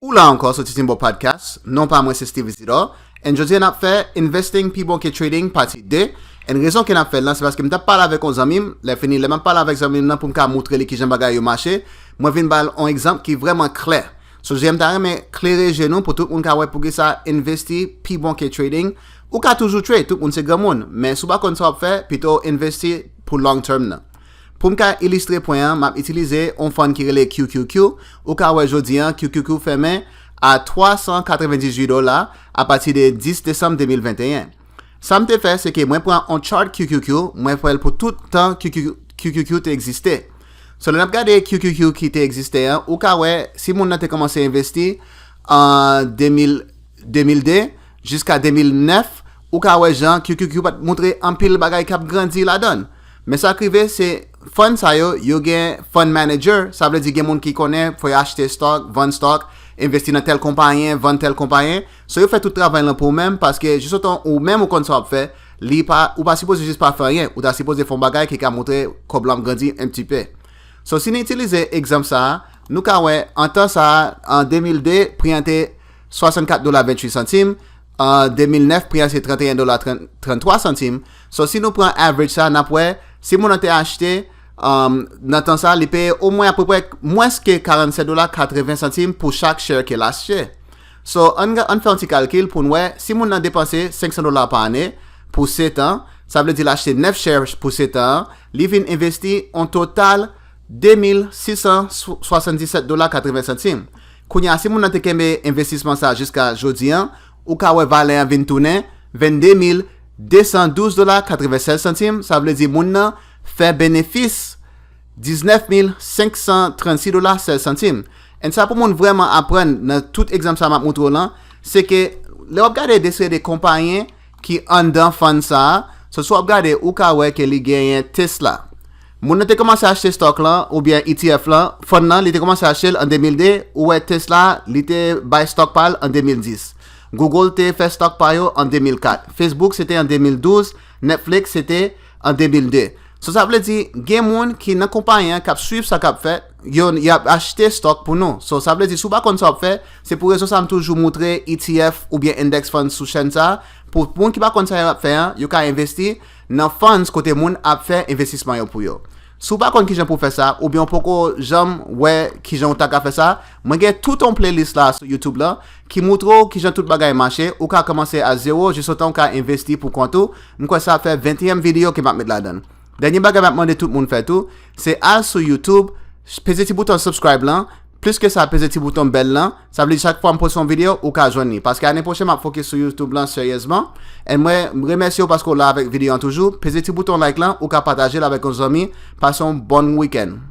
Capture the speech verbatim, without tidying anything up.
Ou la ankò sou Titimbo Podcast, non pa mwen se Steve Isidore, and jodi a n ap fè Investing Pi Bon Ke Trading pati de, and rezon ke n ap fè l lan se paske m t ap pale avèk yon zanmi m, lè fini lè m ap pale avèk zanmi m nan pou m ka moutre li kijan bagay yo mache, mwen vin ba l yon egzanp ki vrèman klè. So jodi a m ta renmen klere je nou pou tout moun ka wè poukisa envesti pi bon ke trading. Ou ka toujou trade, tout moun se granmoun, men si w pa konn sa w ap fè, pito w envesti pou long term nan. Pou m ka ilistre pwen an, m ap itilize yon fund ki rele Q Q Q. Ou ka wè jodi an, Q Q Q fèmen a twa san katrevendizuit dola apati de dis desanm de mil venteyen. Sa m te fè, se ke mwen pran yon chart Q Q Q, mwen fè l pou tout tan Q Q Q te egziste. So, lè n ap gade Q Q Q ki te egziste an, ou ka wè si moun nan te kòmanse envesti an de mil, de mil de jiska de mil nèf, ou ka wè jan Q Q Q pa t montre anpil bagay k ap grandi ladan l. Men sa k rive, se fund sa yo, yo gen fund manager, sa vle di gen moun ki konnen fò yo achte stock, vann stock, envesti nan tèl konpayen, vann tèl konpayen. So yo fè tout travay lan pou ou menm, paske jis otan ou menm ou konn sa w ap fè, li pa, ou pa sipoze jis pa fè anyen, ou ta sipoze fè yon bagay ki ka montre kòb lan ap grandi un petit peu. So si nou itilize egzanp sa a, nou ka wè an tan sa a, an de mil de, pri an te swasannkat dola venntuit santim, an de mil nèf, pri an se trannteyen dola tranntwa santim. So si nou pran average sa, n ap wè si moun nan te achte, um, nan tan sa, li peye omwen apeprè mwens ke karannsèt dola katreven santim pou chak share ke l achte. So ann, ann fè yon ti kalkil pou n wè si moun nan depanse senk san dola pa ane pou sèt an, sa vle di l achte nèf share pou sèt an, li vin envesti yon total de mil sis san swasanndisèt dola katreven santim. Kounye a, si moun nan te kenbe envestisman sa a jiska jodi an, ou ka wè valè an vin tounen vennde mil de san douz dola katreven sèz santim, sa vle di moun nan fè benefis diznèf mil senk san trannsis dola sèz santim. And sa pou moun vrèman aprann nan tout egzanp sa m ap montre w lan, se ke lè w ap gade de seri de konpayen ki anndan fund sa a, so si w ap gade, ou ka wè ke li genyen Tesla. Moun nan te kòmanse achte stock lan, oubyen E T F lan, fund lan, li te kòmanse achte l an de mil de, ou wè Tesla, li te bay stock pa l an de mil dis. Google te fè stock pa yo an de mil kat. Facebook se te an de mil douz, Netflix se te an de mil de. So sa vle di, gen moun ki nan konpayi an k ap swiv sa k ap fèt, yo, y ap achte stock pou nou. So sa vle di, si w pa konn sa w ap fè, se pou rezon sa m toujou montre E T F oubyen index fund sou chèn sa, pou moun ki pa konn sa y ap fè an, yo ka envesti nan funds kote moun ap fè envestisman yo pou yo. Si w pa konn kijan pou w fè sa, oubyen w poko janm wè kijan w ta ka fè sa, mwen gen tout yon playlist la sou YouTube lan ki montre w kijan tout bagay mache, ou ka kòmanse a zewo jis otan w ka envesti pou kont ou. M kwè sa ap fè venteyen videyo ke m ap met ladan l. Dènye bagay m ap mande tout moun fè tou, se al sou YouTube, peze ti bouton subscribe lan, plis ke sa, peze ti bouton bèl lan, sa vle di chak fwa m poste yon videyo, ou ka jwenn li. Paske ane pwochen m ap fokis sou YouTube lan seryezman. And mwen remèsye w paske w la avèk videyo an toujou. Peze ti bouton like lan, ou ka pataje l avèk yon zanmi. Pase yon bon weekend.